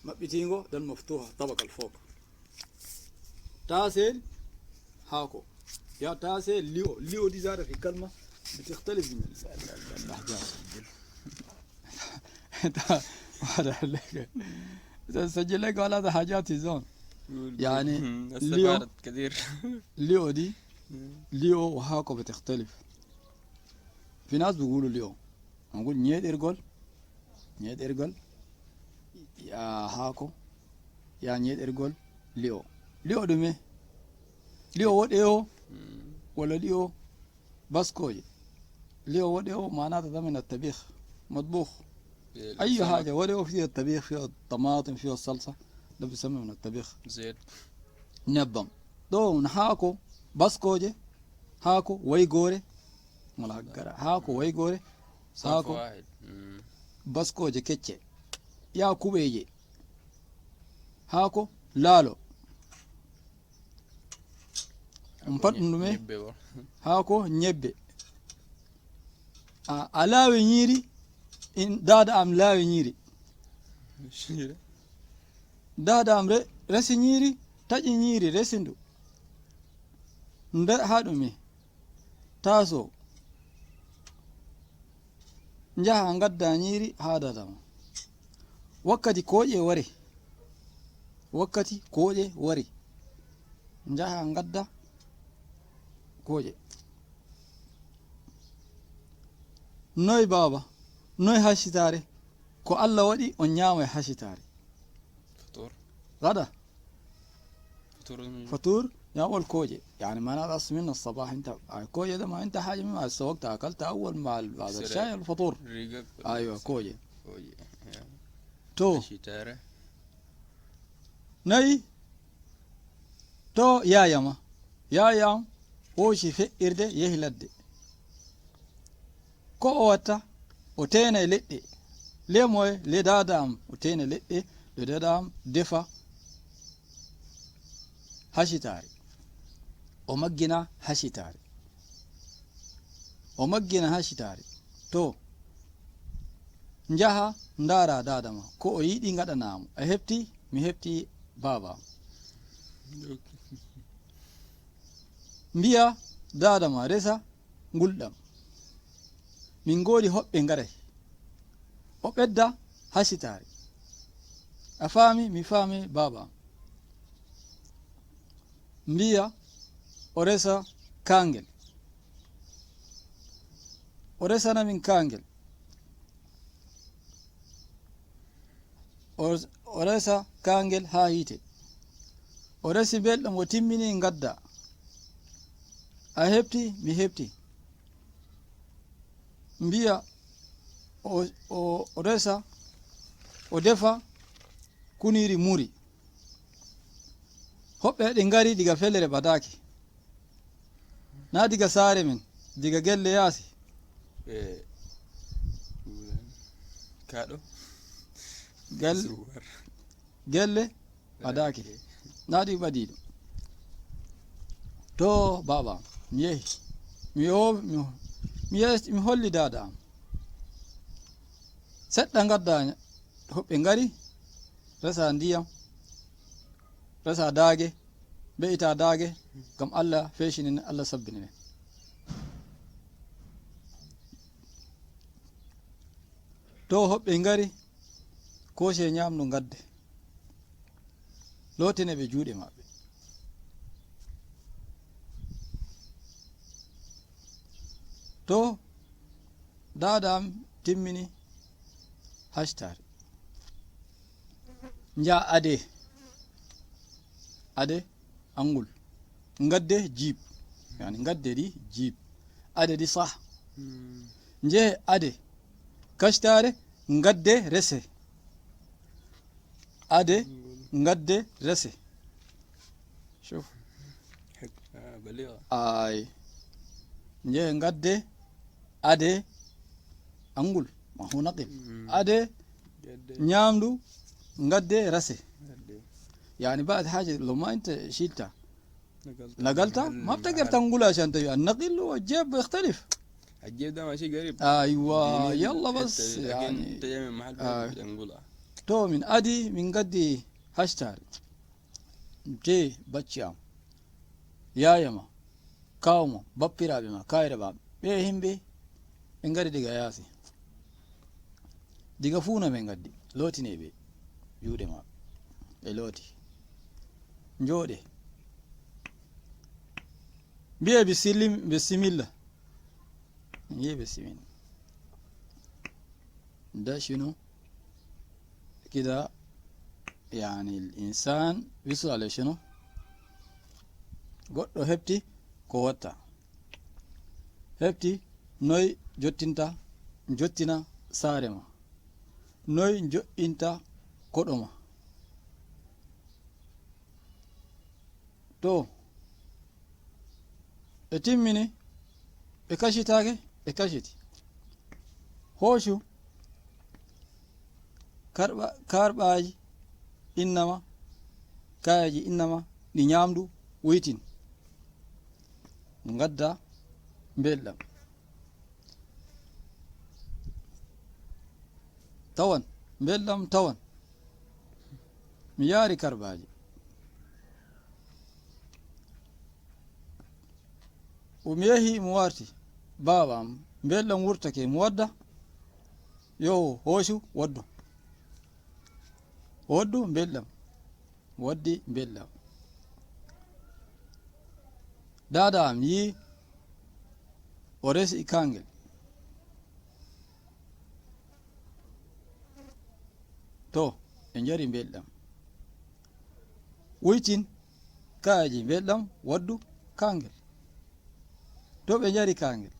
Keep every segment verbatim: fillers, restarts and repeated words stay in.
Maɓɓitiingo, dan maftuha, tabaka al fawq. Taasel, haako. Ya taasel, li'o. Li'o di zada fi kalma, بتختلف من ال-، ال-، ال-، الأحجار. سجل لك ولا هذا حاجات زون. يعني، مم، ليو. استفادت كثير. Li'o di, مم. Li'o وهاكو بتختلف. في ناس بيقولوا li'o. نقول نيد إرجل، نيد إرجل، يا هاكو، يا نيد إرجل، li'o. Li'o ɗume? Li'o woɗewo مم. ولا li'o baskooje. Li'o woɗewo معناته ده من الطبيخ، مطبوخ. إيه، أي حاجة woɗewo فيه الطبيخ، فيه الطماطم، فيه الصلصة، ده بيسمى من الطبيخ. زيت. Nebbam. Ɗo no haako baskooje, haako waygoore, wala gara, haako waygoore, صنف haako واحد. مم. Baskooje kecce. Ya kuɓeeje. Haako laalo. On pat ɗum ɗume? Ñebbe bo. Haako ñebbe. A, a laawi ñiiri, in, daada am laawi ñiiri. Ñiiri. Daada am re-, resi ñiiri, taƴi ñiiri, resi ndu. Nde haa ɗume? Taaso. Njaha ngadda ñiiri haa daada ma. Wakkati kooƴe wari. Wakkati kooƴe wari. Njaha ngadda kooƴe. Noy baaba? Noy hasitaare? Ko Allah waɗi on ñaama e hasitaare. Futur. Gaɗa. Futur. Futur, ñaawol kooƴe. يعني معناته أصل من الصباح أنت، آه، kooƴe ده ما أنت حاجة ما، سوقت أكلت أول ما بعد الشاي الفطور. ريقك. أيوة، kooƴe. Kooƴe. To. Hasitaare. Nayi. To yaaya ma. Yaaya am hooci feƴƴirde yehi ladde. Ko o watta? O teena e leɗɗe. Le moye, le daada am, o teena leɗɗe, le daada am defa hasitaare. O maggina hasitaare. O maggina hasitaare. To, njaha ndaara daada ma. Ko o yiɗi ngaɗanaa mo. A heɓti, mi heɓti baaba am. Mbiya daada ma resa ngulɗam. Min ngoodi hoɓɓe ngaray. O ɓedda hasitaare. A faami, mi faami baaba am. Mbiya o resa kaangel. O resana min kaangel. O, o resa kaangel haa hiite. O resi belɗam, o timmini ngadda. A heɓti, mi heɓti. Mbiya o, o, o resa, o defa kuniri muri. Hoɓɓe ɗi ngari diga fellere Badaki. Na diga saare men, diga gelle yaasi. Eh, kaɗo. Gal-, Zuwar. Gelle ɓadaaki. Na ɗi ɓadii ɗum. To, baaba am, mi yehi. Mi yo-, mi, mi yes-, mi holli daada am. Seɗɗa ngadda hoɓɓe ngari, resa ndiyam, resa daage, mbe'ita daage, ngam Allah feecininen, Allah sabbininen. To hoɓɓe ngari, koose ñaamdu ngadde. Lootine ɓe juuɗe maɓɓe. To daada am timmini hasitaare. Nja ade. Ade angul. Ngadde jiib. Yani ngadde ɗi jiib. Ade ɗi sah. Hmm. Njehe ade. Kasitaare ngadde rese. Ade ngadde rese. Shuf. Ah, baliga. Ay. Njehe ngadde ade angul. Ma hu naqil. Mm. Ade ngadde. Ñaamdu ngadde rese. Ngadde. Yani baad haja lo ma inta shilta. Naqalta. Naqalta, mm, ma btaqdar tanqula ashan tabi. An-naql wa al-jayb yakhtalif. Al-jayb da mashi garib. Aywa, yalla bas, yani. Tajami mahal ah. Tanqula. To min adi, min ngaddi hactaare. De bacci am, yaaya ma, kaaw ma, bappiraaɓe ma, kaayre ma, ɓe himɓe ɓe ngari diga yaasi. Diga fuuna ɓe ngaddi, lootine ɓe juuɗe ma. Ɓe looti. Njooɗe. Mbiye bisimilla. Mbiye bisimilla. Da shinu. Kida, yani, al insan wisu ala shinu. Goɗɗo hefti ko watta. Hefti noy jottinta, jottina saare ma. Noy jo'inta koɗo ma. To, ɓe timmini, ɓe kacitaake, ɓe kaciti. Hoocu karɓa-, karɓaaji innama, kaayeeji innama, ɗi ñaamdu wuytin. Ngadda mbelɗam. Tawan, mbelɗam tawan. Mi yaari karbaaji. O mi yehi, mo warti. Baaba am, mbelɗam wurtake, mo wadda. Yo, hoocu, waddu. Waddu, mbelɗam. Waddi mbelɗam. Daada am yii o resi kangel. To, ɓe njari mbelɗam. Wuytin kaayeeji mbelɗam, waddu kangel. To, ɓe njari kangel.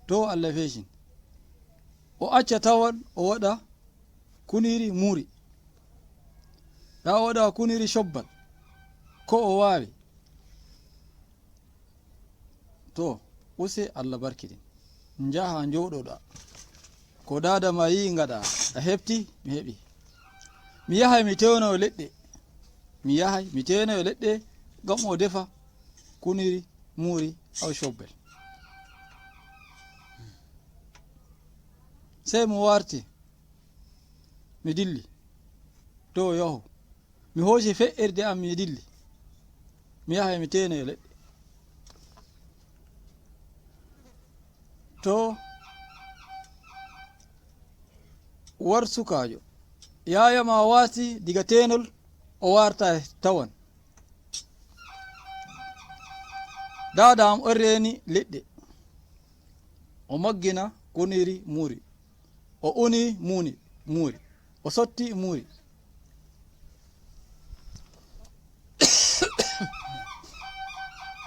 To, Allah feecin. O acca tawan o waɗa kuniri muuri. Taa o waɗa kuniri cobbal. Ko o waawi. To, use Allah barkiɗin. Njaha njooɗoɗa. Ko daada ma yii ngaɗa, a hefti, mi heɓi. Mi yahay mi tewnoyo leɗɗe. Mi yahay mi tewnoyo leɗɗe, ngam o defa kuniri muuri aw cobbel. Sey mo warti, mi dilli. To, yahu. Mi hooci fe'irde am, mi dilli. Mi yahay mi tewnoyo leɗɗe. To, war sukaajo. Yaaya ma warti diga teenol, o warta tawan. Daada am on reeni leɗɗe. O maggina kuniri muuri. O uni muuni, muuri. O sotti muuri.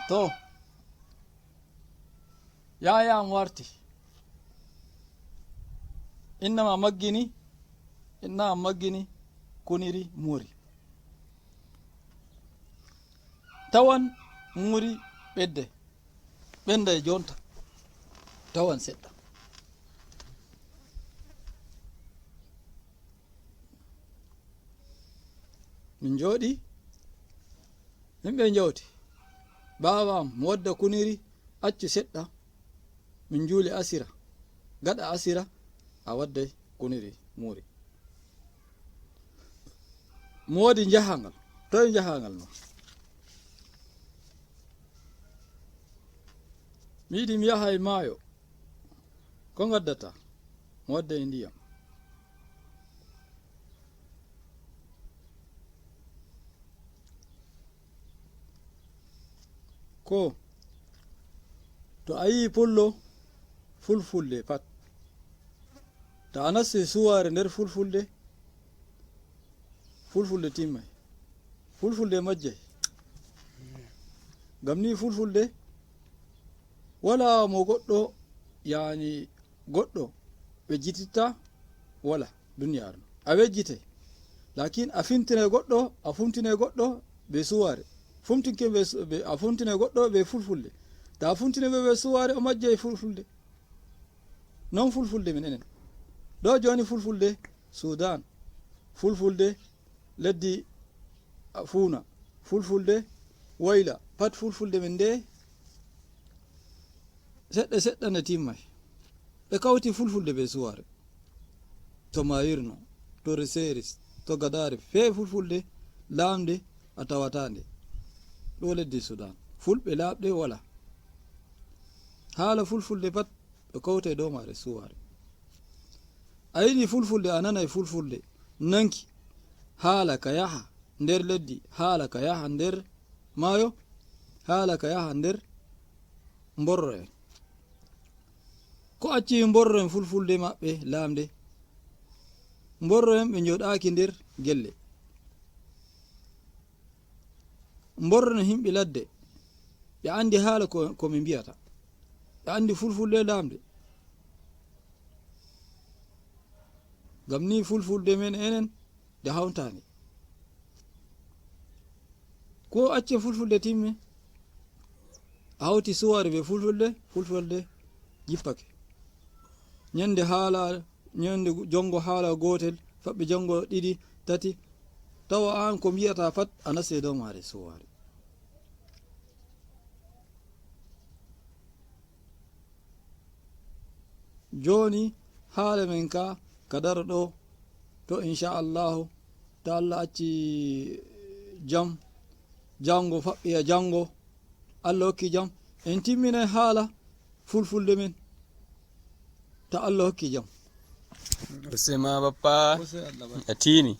To, yaaya am warti. Inna ma maggini, inna am maggini kuniri muuri. Tawan muuri ɓedde. Ɓenda e jonta. Tawan seɗɗa. Min njooɗi. Min ɓe njawti. Baaba am, mo wadda kuniri, accu seɗɗa. Min njuuli asira. Gaɗa asira, a wadday kuniri muuri. Mo woodi njahangal. Toye njahangal ma? Mi yiɗi mi yaha e maayo. Ko ngaddata? Mo wadda e ndiyam. Ko to a yii pullo, fulfulde pat. Ta a nasti suwaare nder fulfulde, fulfulde timmay. Fulfulde majjay. Ngam ni fulfulde wala mo goɗɗo, yani goɗɗo ɓe jititta, wala duniyaaru. A wejjitay. Lakin a fintine goɗɗo, a fumtine goɗɗo be suwaare. Fumtinke be su-, be, a fumtine goɗɗo be fulfulde. Ta a fumtine be, be suwaare, o majjay fulfulde. Non fulfulde men enen. Ɗo joni fulfulde Sudan, fulfulde leddi Fuuna, fulfulde Woyla, pat fulfulde men nde seɗɗa seɗɗa nde timmay. Ɓe kawti fulfulde be suwaare. to Mayirno, to Reseris, to Gadari, fee fulfulde laamde a tawata nde. Ɗo leddi Sudan, fulɓe laaɓɓe wala. Haala fulfulde pat ɓe kawta e dow maare suwaare. A yiɗi fulfulde, a nanay fulfulde nanki haala ka yaha nder leddi, haala ka yaha nder maayo, haala ka yaha nder mborro en. Ko acci mborro en fulfulde maɓɓe laamde? Mborro en ɓe njooɗaaki nder gelle. Mborro en himɓe ladde, ɓe anndi haala ko, ko ɓe mbiyata. Ɓe anndi fulfulde laamde. Ngam ni fulfulde men enen nde hawtaani. Ko acce fulfulde timmi, a hawti suwaare be fulfulde, fulfulde jippake. Ñande haala, ñande jonngo haala gootel, faɓɓi jonngo ɗiɗi, tati, tawa aan ko mbiyata pat a nasti e dow maare suwaare. Jooni haala men ka, ka daro ɗo, to inchallahu, to Allah acci jam, janngo faɓɓi e janngo, Allah hokki jam, en timminay haala fulfulde men, to Allah hokki jam. Usema bappa. A tiini.